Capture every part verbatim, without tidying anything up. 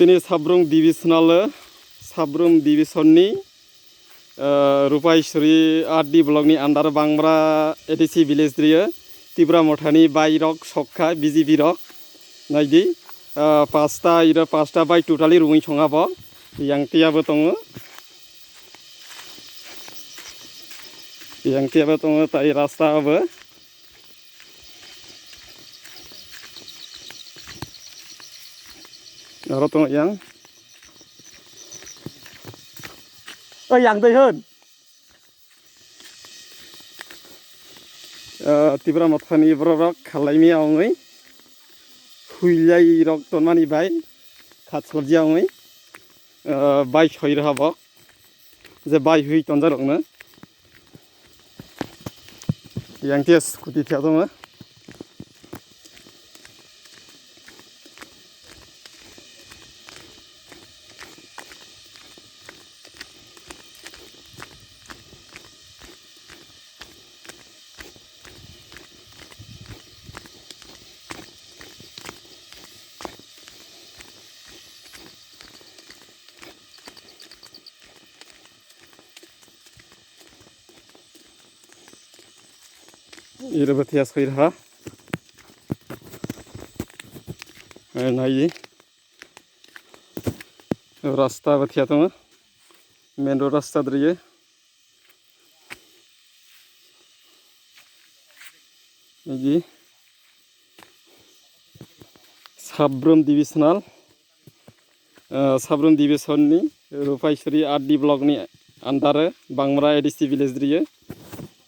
Tini Sabrum divisional, Sabrum division ni, eh, Rupaisuri R D block ni under Bangbra A D C village rio, Tipra Motha ni bai rok sokha B J P rok. Naidi, eh, pasta iro pasta bai totally rungwi songa bo. Yang tiya bo tongo. Yang tiya bo tongo tai rasta bo. Aro tongo yang. O yang doi hwn. Eh, Tipra Motha ni borok rok khalai mi ongwi. Huilai rok tonmani bai. Khatslabji ongwi. Eh, bai soi rw ha bo. Je bai hui tonjak rok no. Yang tia scooty thya tongo. Iro bo thya soi rw ha. Eh, nai. Rasta bo thya tongo. Main road rasta dri. Iji. Sabrum divisional. Ah, Sabrum division ni Rupaisuri R D block ni under Bangbra A D C village dri.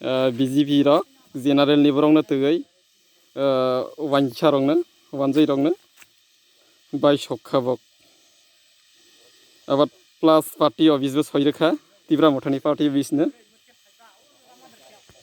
Ah, B J P rok general ni borok no twi. Ah, wansa rok no, wanjai rok no. Bai sokha bok. Abar plus party office bo soi rwkha, Tipra Mothani party office no.